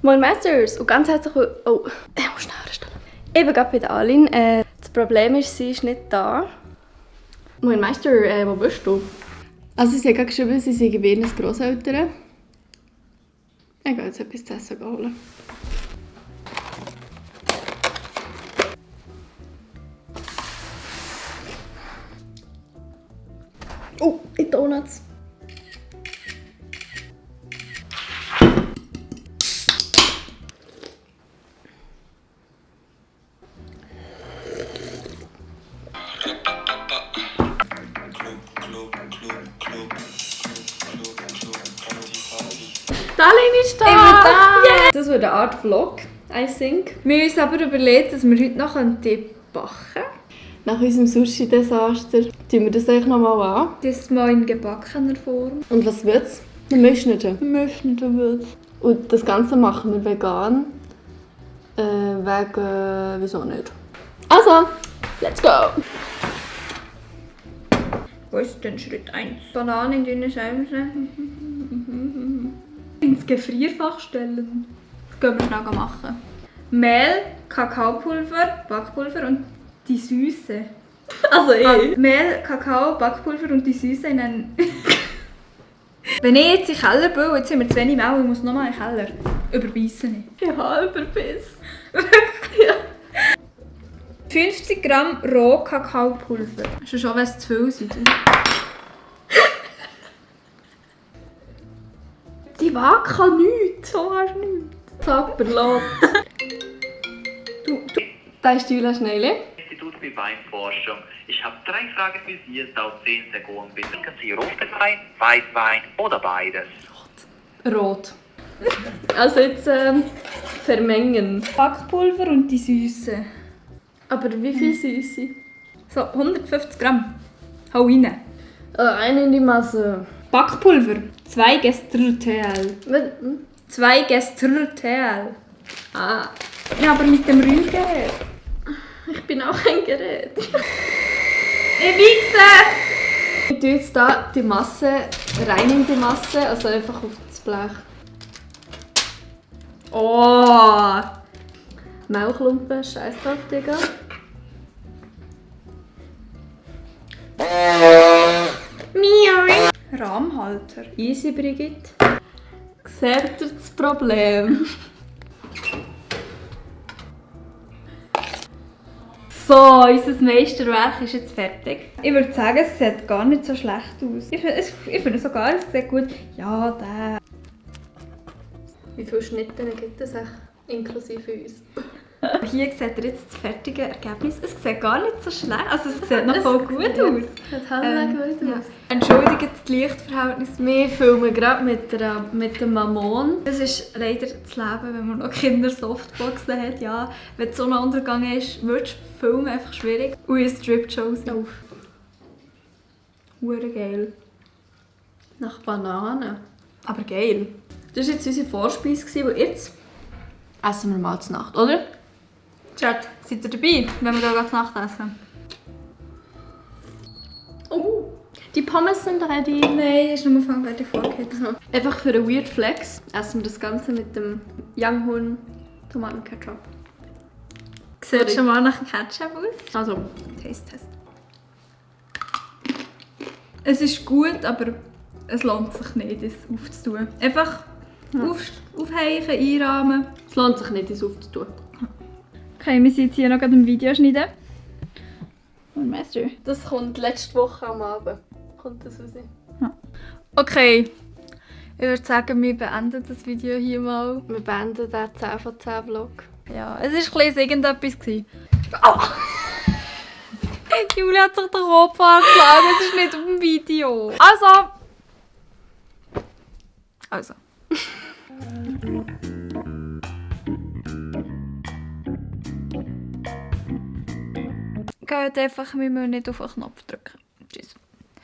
Moin Masters und ganz herzlich willkommen. Oh, ich muss schneller stellen. Ich bin gerade bei der Aline. Das Problem ist, sie ist nicht da. Moin Meister, wo bist du? Also sie hat gerade geschrieben, sie sei Wernes Grosseltern. Ich gehe jetzt etwas zu essen holen. Oh, die Donuts. Aline ist da! Ich bin da! Yeah. Das wird eine Art Vlog, I think. Wir haben uns aber überlegt, dass wir heute noch backen können. Nach unserem Sushi-Desaster tun wir das eigentlich nochmal an. Das mal in gebackener Form. Und was wird's? Eine Mischnete. Mischnete wird's. Und das Ganze machen wir vegan. Wegen... wieso nicht? Also, let's go! Wo ist denn Schritt 1? Bananen in dünnen Scheiben ins Gefrierfach stellen. Das gehen wir schnell machen. Mehl, Kakaopulver, Backpulver und die Süße. Also Mehl, Kakao, Backpulver und die Süße in einen... Wenn ich jetzt in den Keller bin, jetzt sind wir zu wenig Mehl, ich muss nochmal in den Keller. Überbeissen nicht. Ja, Überbiss. Ja. 50 Gramm Roh-Kakaopulver. Das ist schon, wenn es zu viel sind. Die Waage kann nichts. So hast du nichts. Zapperlot. Da ist die Julia Schneile. Institut für Weinforschung. Ich habe 3 Fragen für Sie. Es dauert 10 Sekunden. Bitte trinken Sie Rotwein, Weißwein oder beides. Rot. Also jetzt vermengen. Backpulver und die Süße. Aber wie viel Süße? So, 150 Gramm. Hau rein. Rein in die Masse. Backpulver. 2 Gestrtel. 2 Gestrtel. Ah, Ja, aber mit dem Rührgerät. ich bin auch ein Gerät. Ich wichse! Ich tue jetzt da die Masse rein in die Masse, also einfach auf das Blech. Oh! Mehlklumpen, scheiß drauf, Digga. Rahmhalter. Easy, Brigitte. Seht ihr das Problem? So, unser Meisterwerk ist jetzt fertig. Ich würde sagen, es sieht gar nicht so schlecht aus. Ich finde sogar, es sieht gut. Ja, der. Wie viele Schnitte gibt es inklusive uns? Hier seht ihr jetzt das fertige Ergebnis. Es sieht gar nicht so schlecht. Also es sieht noch voll gut aus. Sieht halt gut Ja. aus. Entschuldigt das Lichtverhältnis. Wir filmen gerade mit dem Mammon. Das ist leider das Leben, wenn man noch Kinder-Softboxen hat. Ja, wenn die Sonne untergegangen ist, wird das Filmen einfach schwierig. Und eine Strip-Show auf. Hure geil. Nach Bananen. Aber geil. Das war jetzt unsere Vorspeise, und jetzt essen wir mal zur Nacht, oder? Chat, seid ihr dabei, wenn wir hier Nacht essen? Oh, die Pommes sind ready. Nein, ist nur von fertig vorgeheizt. Einfach für einen Weird Flex essen wir das Ganze mit dem Young Tomatenketchup. Sieht schon mal nach Ketchup aus? Also, Taste-Test. Es ist gut, aber es lohnt sich nicht, das aufzutun. Einfach aufheichen, einrahmen. es lohnt sich nicht, das aufzutun. Okay, wir sind jetzt hier noch gerade im Video schneiden. Und Master. Das kommt letzte Woche am Abend. Kommt das raus? Okay. Ich würde sagen, wir beenden das Video hier mal. Wir beenden den 10 von 10 Vlog. Ja, es war irgendetwas. Oh. Julia hat sich den Kopf angeschlagen, es ist nicht auf dem Video. Also. Geht einfach, wir müssen nicht auf den Knopf drücken.